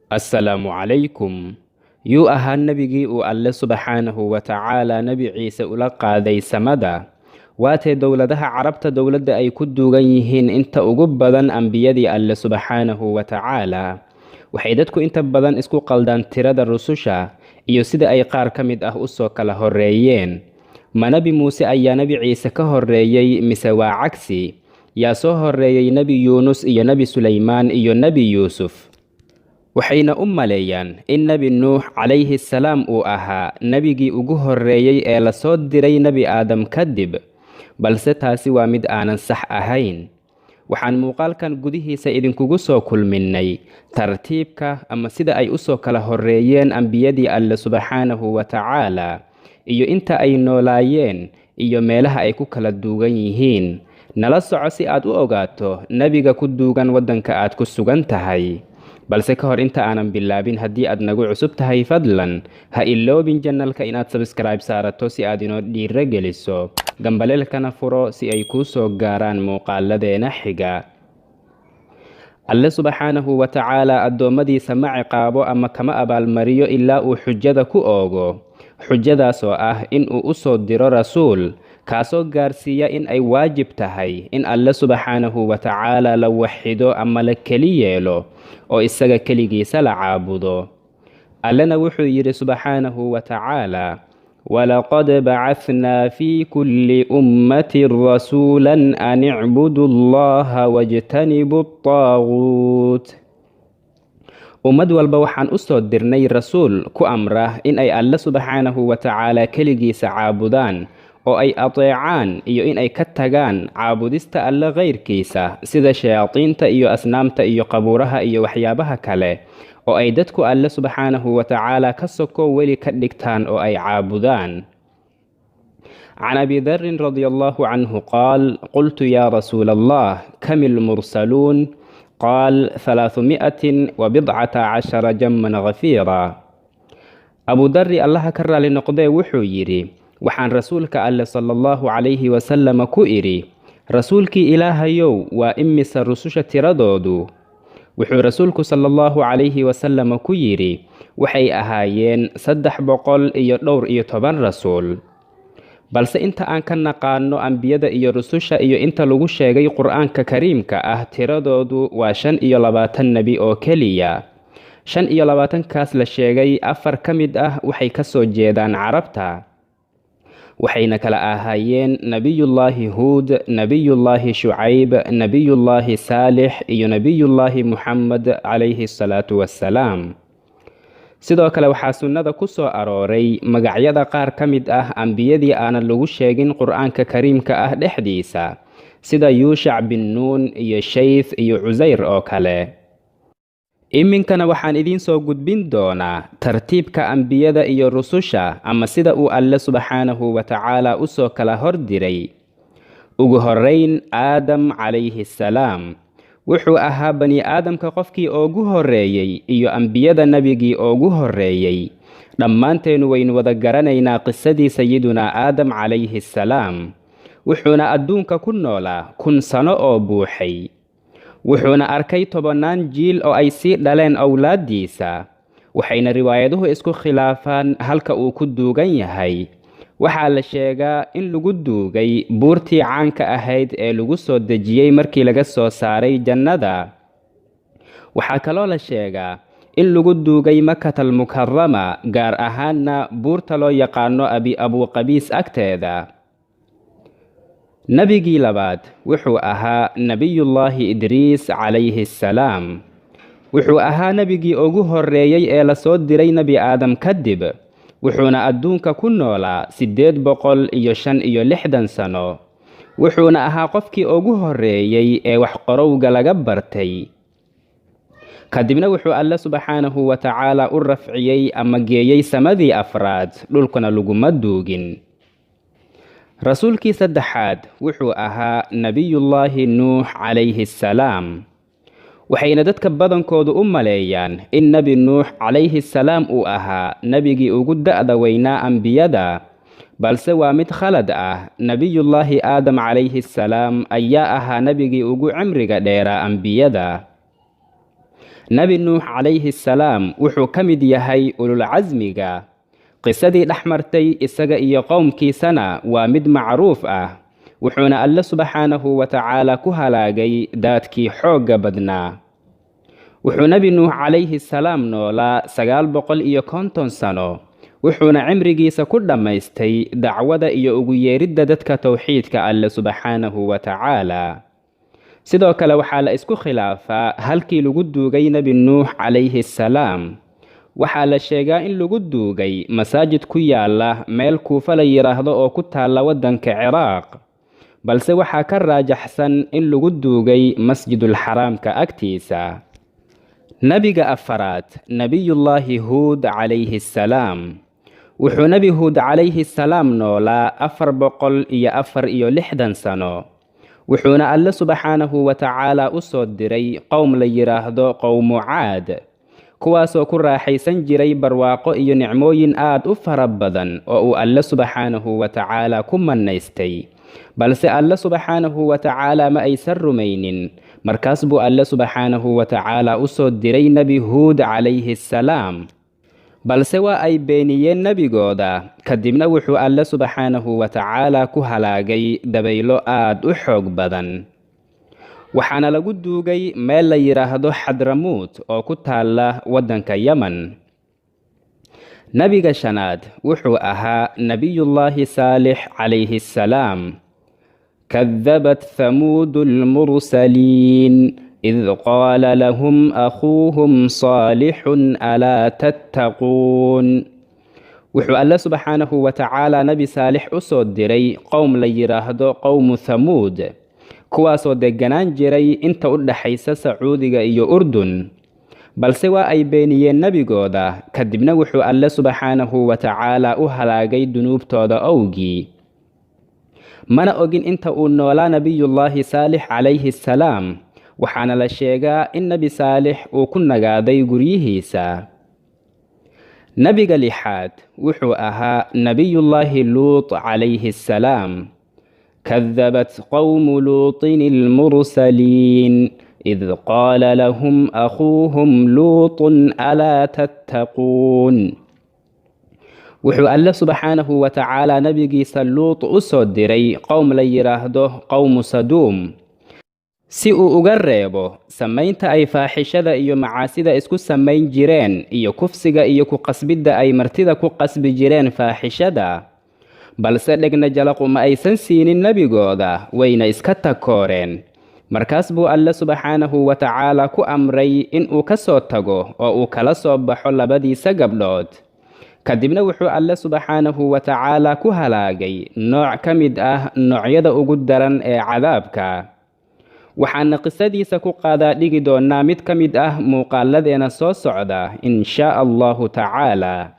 Assalaamu calaykum. Yuu ahaa nebigii uu Alle subxaanahu wa tacaala Nebi Ciise ula qaaday samada? Waatee dowladaha Carabta dowladda ay ku duugan yihiin inta ugu badan ambiyadii Alle subxaanahu wa tacaala? Waxay dadku inta badan isku qaldaan tirada rususha iyo sida ay qaar ka mid ah usoo kala horreeyeen. Ma Nebi Muuse ayaa Nebi Ciise ka horreeyey mise waa cagsi? Yaa soo horreeyey Nebi Yuunus iyo Nebi Sulaymaan iyo Nebi Yuusuf? Waxayna u maleeyaan in Nebi Nuux calayhi salaam uu ahaa nebigii ugu horreeyey ee lasoo diray Nebi Aadam kadib, balse taasi waa mid aanan sax ahayn. Waxaan muuqaalkan gudihiisa idinkugu soo kulminnay tartiibka ama sida ay usoo kala horreeyeen ambiyadii Alle subxaanahu wa tacaala iyo inta ay noolaayeen iyo meelaha ay ku kala duugan yihiin. Nala soco si aad u ogaato nebiga ku duugan waddanka aad ku sugan tahay. Balse ka hor inta aanan bilaabin, haddii aad nagu cusub tahay, fadlan ha iloobin channelka inaad subscribe saarato si aad inoo dhiiro geliso, gambaleelkana furo si ay kuu soo gaaraan muuqaaladeena xiga. Alle subxaanahu wa tacaala addoommadiisa ma ciqaabo ama kama abaalmariyo ilaa uu xujada ku oogo, xujadaasoo ah in uu u soo diro rasuul kaasoo gaarsiiya in ay waajib tahay in Alle subxaanahu wa tacaala la waxido ama la keli yeelo oo isaga keligiisa la caabudo. Allena wuxuu yidhi subxaanahu wa tacaala: "ولقد بعثنا في كل أمة رسولا أن اعبدوا الله واجتنبوا الطاغوت." Ummad walba waxaan u soo dirnay rasuul ku amra in ay Alle subxaanahu wa tacaala keligiisa caabudaan oo ay ateecaan iyo in ay ka tagaan caabudista Alle kayrkiisa, sida shayaadiinta iyo asnaamta iyo qabuuraha iyo waxyaabaha kale oo ay dadku Alle subxaanahu wa tacaala ka soko weli ka dhigtaan oo ay caabudaan. عن أبي ذر رضي الله عنه قال: قلت: يا رسول الله، كم المرسلون؟ قال: 315 جما غفيرا. Abu Darri, Allaha ka raali noqdee, wuxuu yidhi: waxaan rasuulka Alle sala Allahu calayhi wasalama ku idhi: "Rasuulkii Ilaahayow, waa imisa rususha tiradoodu?" Wuxuu rasuulku sala Allahu calayhi wasalama ku yidhi: "Waxay ahaayeen 312 rasuul." Balse inta aan ka naqaano ambiyada iyo rususha iyo inta lagu sheegay Qur-aanka Kariimka ah, tiradoodu waa 25 nebi oo keliya. 25-kaas la sheegay, afar ka mid ah waxay ka soo jeedaan Carabta, waxayna kala ahaayeen Nebiyullaahi Huud, Nebiyullaahi Shucayb, Nebiyullaahi Saalix iyo Nebiyullaahi Muxamed calayhi asalaatu wassalaam. Sidoo kale waxaa sunnada ku soo arooray magacyada qaar ka mid ah ambiyadii aanan lagu sheegin Qur-aanka Kariimka ah dhexdiisa, sida Yuushac bin Nuun iyo Shayth iyo Cusayr oo kale. Iminkana waxaan idiin soo gudbin doonaa tartiibka ambiyada iyo rususha ama sida uu Alle subxaanahu wa tacaala u soo kala hordiray. Ugu horrayn, Aadam calayhi salaam wuxuu ahaa bani aadamka qofkii ugu horreeyey iyo ambiyada nebigii ugu horreeyey. Dhammaanteennu waynu wada garanaynaa qisadii Sayidunaa Aadam calayhi salaam. Wuxuuna adduunka ku noolaa 1000 sano oo buuxay, wuxuuna arkay tobannaan jiil oo ay sii dhaleen owlaaddiisa. Waxayna riwaayaduhu isku khilaafaan halka uu ku duugan yahay. Waxaa la sheegaa in lagu duugay buurtii caanka ahayd ee lagu soo dejiyey markii laga soo saaray jannada. Waxaa kaloo la sheegaa in lagu duugay Makatal Mukarama, gaar ahaanna buurta loo yaqaano Abi Abuuqabiis agteeda. Nebigii labaad wuxuu ahaa Nebiyullaahi Idriis calayhi assalaam. Wuxuu ahaa nebigii ugu horreeyey ee lasoo diray Nebi Aadam kadib, wuxuuna adduunka ku noolaa 865 sano. Wuxuuna ahaa qofkii ugu horreeyey ee wax qorowga laga bartay. Kadibna wuxuu Alle subxaanahu wa tacaala u rafciyey ama geeyey samadii afraad, dhulkuna laguma duugin. Rasuulkii saddexaad wuxuu ahaa Nebiyullaahi Nuux calayhi assalaam. Waxayna dadka badankoodu u maleeyaan in Nebi Nuux calayhi salaam uu ahaa nebigii ugu da'da weynaa ambiyada, balse waa mid khalad ah. Nebiyullaahi Aadam calayhi salaam ayaa ahaa nebigii ugu cimriga dheeraa ambiyada. Nebi Nuux calayhi salaam wuxuu ka mid yahay ululcasmiga. Qisadii dhex martay isaga iyo qowmkiisana waa mid macruuf ah, wuxuuna Alle subxaanahu wa tacaala ku halaagay daadkii xoogga badnaa. Wuxuu Nebi Nuux calayhi salaam noolaa 950 sano, wuxuuna cimrigiisa ku dhammaystay dacwada iyo ugu yeeridda dadka towxiidka Alle subxaanahu wa tacaala. Sidoo kale waxaa la isku khilaafaa halkii lagu duugay Nebi Nuux calayhi salaam. Waxaa la sheegaa in lagu duugay masaajid ku yaala meel Kuufa la yidhaahdo oo ku taalla waddanka Ciraaq, balse waxaa ka raajaxsan in lagu duugay Masjidulxaraamka agtiisa. Nebiga afaraad, Nebiyullaahi Huud calayhi salaam. Wuxuu Nebi Huud calayhi salaam noolaa 464 sano, wuxuuna Alle subxaanahu wa tacaala u soo diray qowm la yidhaahdo qowmu Caad, kuwaasoo ku raaxaysan jiray barwaaqo iyo nicmooyin aad u fara badan oo uu Alle subxaanahu wa tacaala ku mannaystay, balse Alle subxaanahu wa tacaala ma aysan rumaynin. Markaas buu Alle subxaanahu wa tacaala u soo diray Nebi Huud calayhi salaam, balse waa ay beeniyeen nebigooda. Kadibna wuxuu Alle subxaanahu wa tacaala ku halaagay dabaylo aad u xoog badan, waxaana lagu duugay meel la yidhaahdo Xadramuut oo ku taalla waddanka Yemen. Nebiga shanaad wuxuu ahaa Nebiyullaahi Saalix calayhi salaam. Kadabat Thamuudu almursaliin id qaala lahum akhuuhum saalixun alaa tattaquun. Wuxuu Alle subxaanahu wa tacaala Nebi Saalix u soo diray qowm la yidhaahdo qowmu Thamuud, kuwaasoo degganaan jiray inta u dhaxaysa Sacuudiga iyo Urdun, balse waa ay beeniyeen nebigooda. Kadibna wuxuu Alle subxaanahu wa tacaala u halaagay dunuubtooda owgii. Mana ogin inta uu noolaa Nebiyullaahi Saalix calayhi salaam, waxaana la sheegaa in Nebi Saalix uu ku nagaaday guryihiisa. Nebiga lixaad wuxuu ahaa Nebiyullaahi Luut calayhi salaam. Kadabat qowmu Luutin almursaliin id qaala lahum akhuuhum Luutun alaa tattaquun. Wuxuu Alle subxaanahu wa tacaala nebigiisa Luut u soo diray qowm la yidhaahdo qowmu Saduum, si uu uga reebo samaynta ay faaxishada iyo macaasida isku samayn jireen, iyo kufsiga iyo ku qasbidda ay martida ku qasbi jireen faaxishada, balse dhegna jalaqu ma aysan siinin nebigooda, wayna iska takooreen. Markaas buu Alle subxaanahu wa tacaala ku amray in uu ka soo tago oo uu kala soo baxo labadiisa gabdhood. Kadibna wuxuu Alle subxaanahu wa tacaala ku halaagay nooc ka mid ah noocyada ugu daran ee cadaabka. Waxaana qisadiisa ku qaadaa dhigi doonaa mid ka mid ah muuqaaladeena soo socda, in shaa Allahu tacaala.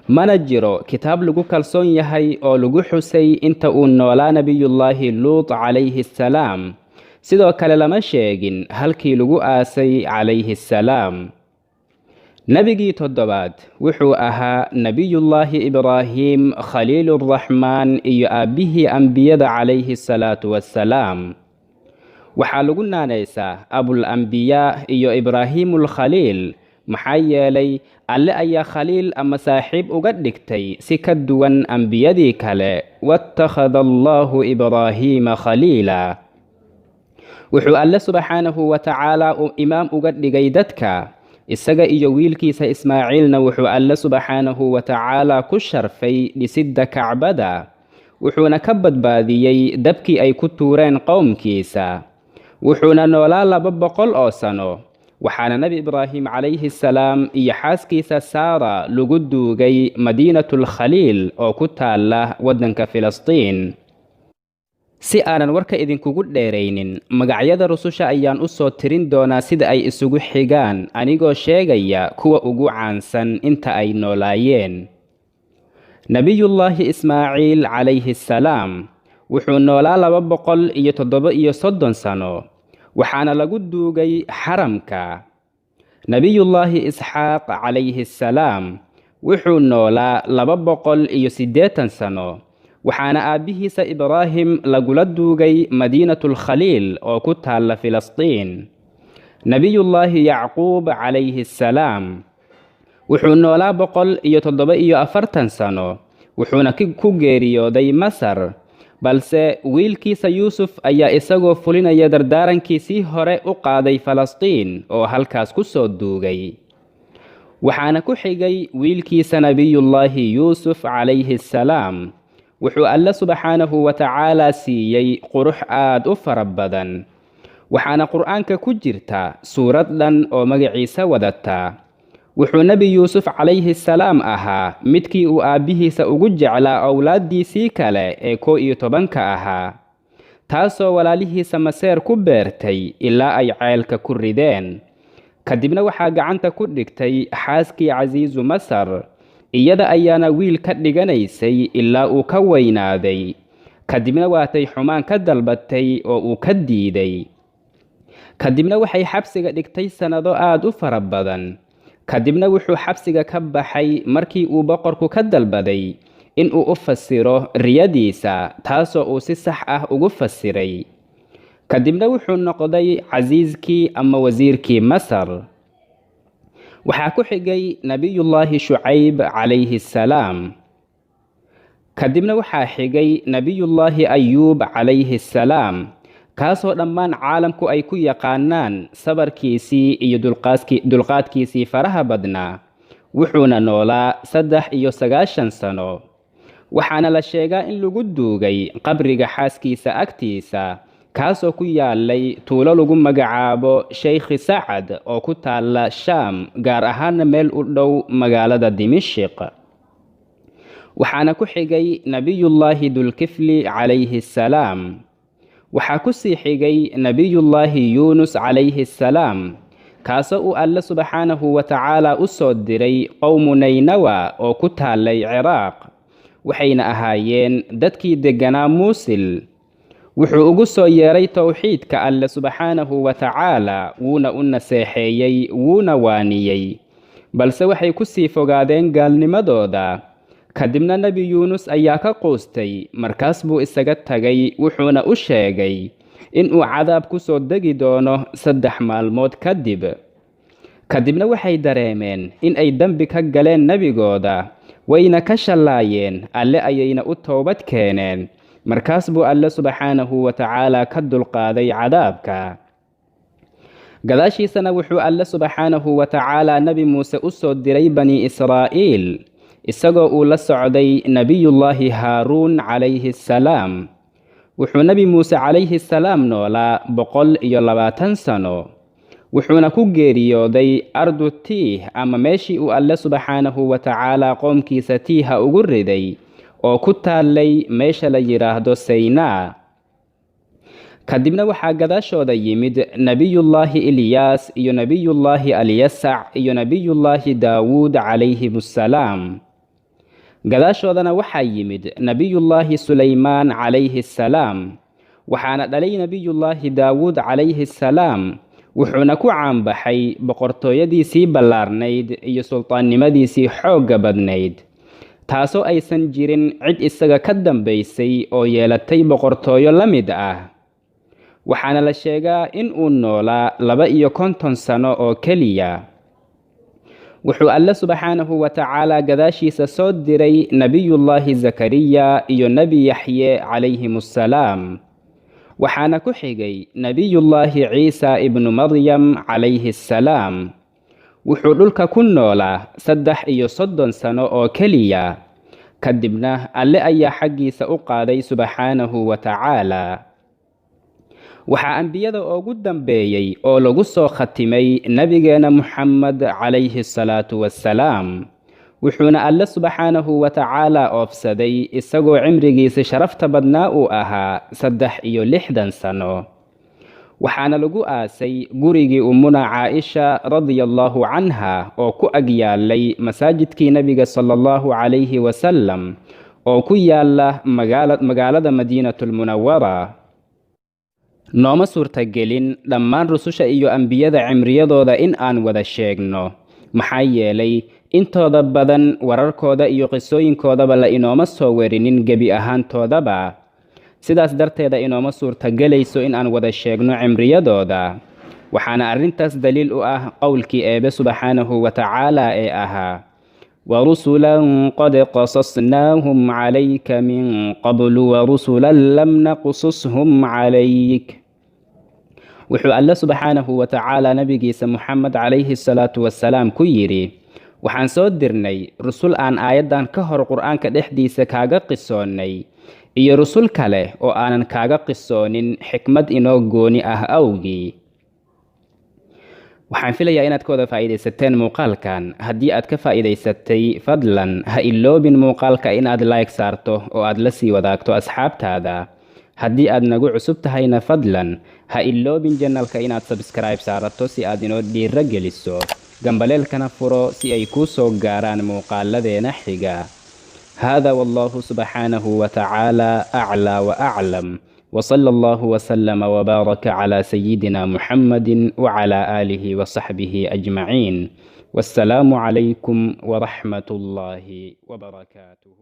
Mana jiro kitaab lagu kalsoon yahay oo lagu xusay inta uu noolaa Nebiyullaahi Luut calayhi salaam. Sidoo kale lama sheegin halkii lagu aasay calayhi salaam. Nebigii toddobaad wuxuu ahaa Nebiyullaahi Ibraahim Khaliiluraxmaan iyo aabbihii ambiyada calayhi salaatu wassalaam. Waxaa lagu naanaysaa Abul Ambiyaa iyo Ibraahiimulkhaliil, maxaa yeelay Alle ayaa khaliil ama saaxiib uga dhigtay si ka duwan ambiyadii kale. Wattakhada Allaahu Ibraahiima khaliila. Wuxuu Alle subxaanahu wa tacaala imaam uga dhigay dadka, isaga iyo wiilkiisa Ismaaciilna wuxuu Alle subxaanahu wa tacaala ku sharfay dhisidda Kacbada, wuxuuna ka badbaadiyey dabkii ay ku tuureen qowmkiisa. Wuxuuna noolaa 200 oo sano, waxaana Nebi Ibraahim calayhi salaam iyo xaaskiisa Saara lagu duugay Madiinatulkhaliil oo ku taalla waddanka Filistiin. Si aanan warka idinkugu dheeraynin, magacyada rususha ayaan u soo tirin doonaa sida ay isugu xigaan, anigoo sheegaya kuwa ugu caansan inta ay noolaayeen. Nebiyullaahi Ismaaciil calayhi salaam wuxuu noolaa 237 sano, waxaana lagu duugay xaramka. Nebiyullaahi Isxaaq calayhi salaam wuxuu noolaa 280 sano, waxaana aabbihiisa Ibraahim lagula duugay Madiinatulkhaliil oo ku taalla Filistiin. Nebiyullaahi Yacquub calayhi assalaam wuxuu noolaa 147 sano, wuxuuna ku geeriyooday Masar, balse wiilkiisa Yuusuf ayaa isagoo fulinaya dardaarankiisii hore u qaaday Falastiin oo halkaas ku soo duugay. Waxaana ku xigay wiilkiisa Nebiyullaahi Yuusuf calayhi assalaam. Wuxuu Alle subxaanahu wa tacaala siiyey qurux aad u fara badan, waxaana Qur'aanka ku jirta suurad dhan oo magaciisa wadata. Wuxuu Nebi Yuusuf calayhi salaam ahaa midkii uu aabbihiisa ugu jeclaa owlaaddiisii kale ee 11-ka ahaa, taasoo walaalihiisa maseer ku beertay ilaa ay ceelka ku rideen. Kadibna waxaa gacanta ku dhigtay xaaskii casiisu Masar, iyada ayaana wiil ka dhiganaysay ilaa uu ka weynaaday. Kadibna waatay xumaan ka dalbatay oo uu ka diiday. Kadibna waxay xabsiga dhigtay sannado aad u fara badan. Kadibna wuxuu xabsiga ka baxay markii uu boqorku ka dalbaday inuu u fasiro riyadiisa, taasoo uu si sax ah ugu fasiray. Kadibna wuxuu noqday casiiskii ama wasiirkii Masar. Waxaa ku xigay Nebiyullaahi Shucayb calayhi assalaam. Kadibna waxaa xigay Nebiyullaahi Ayuub calayhi assalaam, kaasoo dhammaan caalamku ay ku yaqaanaan sabarkiisii iyo dulqaadkiisii faraha badnaa. Wuxuuna noolaa 93 sano, waxaana la sheegaa in lagu duugay qabriga xaaskiisa agtiisa, kaasoo ku yaalay tuulo lagu magacaabo Sheykhi Sacad oo ku taalla Shaam, gaar ahaana meel u dhow magaalada Dimishiq. Waxaana ku xigay Nebiyullaahi Dulkifli calayhi assalaam. Waxaa ku sii xigay Nebiyullaahi Yuunus calayhi assalaam, kaasoo uu Alle subxaanahu wa tacaala u soo diray qowmu Naynawa oo ku taallay Ciraaq, waxayna ahaayeen dadkii degganaa Muusil. Wuxuu ugu soo yeeray towxiidka Alle subxaanahu wa tacaala, wuuna u naseexeeyey, wuuna waaniyey, balse waxay ku sii fogaadeen gaalnimadooda. Kadibna Nebi Yuunus ayaa ka quustay, markaas buu isaga tagay, wuxuuna u sheegay inuu cadaab ku soo degi doono 3 maalmood kadib. Kadibna waxay dareemeen in ay dembi ka galeen nebigooda, wayna ka shallaayeen, Alle ayayna u toobad keeneen. Markaas buu Alle subxaanahu wa tacaala ka dulqaaday cadaabka. Gadaashiisana wuxuu Alle subxaanahu wa tacaala Nebi Muuse u soo diray Bani Israa'iil, isagoo uu la socday Nebiyullaahi Haaruun calayhi assalaam. Wuxuu Nebi Muuse calayhi assalaam noolaa 120 sano, wuxuuna ku geeriyooday ardu Tiih, ama meeshii uu Alle subxaanahu wa tacaala qoomkiisa Tiiha ugu riday oo ku taallay meesha la yidhaahdo Saynaa. Kadibna waxaa gadaashooda yimid Nebiyullaahi Ilyaas iyo Nebiyullaahi Alyasac iyo Nebiyullaahi Daawuud calayhim assalaam. Gadaashoodana waxaa yimid Nebiyullaahi Sulaymaan calayhi assalaam. Waxaana dhalay Nebiyullaahi Daawuud calayhi assalaam, wuxuuna ku caanbaxay boqortooyadiisii ballaarnayd iyo sultaannimadiisii xoogga badnayd, taasoo aysan jirin cid isaga ka dambaysay oo yeelatay boqortooyo la mid ah. Waxaana la sheegaa in uu noolaa 52 sano oo keliya. Wuxuu Alle subxaanahu wa tacaala gadaashiisa soo diray Nebiyullaahi Zakariya iyo Nebi Yaxye calayhim assalaam. Waxaana ku xigay Nebiyullaahi Ciisa ibnu Maryam calayhi assalaam. Wuxuu dhulka ku noolaa 33 sano oo keliya. Kadibna Alle ayaa xaggiisa u qaaday subxaanahu wa tacaala. Waxaa ambiyada ugu dambeeyey oo lagu soo khatimay nabigeena Muxamed calayhi salaatu wassalaam, wuxuuna Alle subxaanahu wa tacaala oofsaday isagoo cimrigiisa sharafta badnaa uu ahaa 63 sano. Waxaana lagu aasay gurigii ummuna Caaisha radiyallahu canha oo ku ag yaalay masaajidkii nabiga sala allahu calayhi wasalam oo ku yaala magaalada Madiinatulmunawara. Nooma suurtagelin dhammaan rususha iyo ambiyada cimriyadooda in aan wada sheegno, maxaa yeelay intooda badan wararkooda iyo qisooyinkoodaba la inooma soo werinin gebi ahaantoodaba. Sidaas darteeda inooma suurtagelayso in aan wada sheegno cimriyadooda. Waxaana arrintaas daliil u ah qowlkii Eebe subxaanahu wa tacaala ee ahaa: "Warusulan qad qasasnaahum calayka min qablu warusulan lam naqsushum calayk." Wuxuu Alle subxaanahu wa tacaala nabigiisa Muxamed calayhi salaatu wasalaam ku yidhi: "Waxaan soo dirnay rusul aan aayaddan ka hor Qur-aanka dhexdiisa kaaga qisoonnay iyo rusul kale oo aanan kaaga qisoonin xikmad inoo gooni ah awgii." Waxaan filayaa inaad ka wada faa'iidaysateen muuqaalkan. Haddii aad ka faa'iidaysatay, fadlan ha iloobin muuqaalka inaad like saarto oo aad la sii wadaagto asxaabtaada. Haddii aad nagu cusub tahayna, fadlan ha iloobin channelka inaad subscribe saarato si aad inoo dhiiro geliso, gambaleelkana furo si ay kuu soo gaaraan muuqaaladeena xiga. Hada wallahu subxaanahu wa tacaala aclaa wa aclam. وصلى الله وسلم وبارك على سيدنا محمد وعلى آله وصحبه أجمعين، والسلام عليكم ورحمة الله وبركاته.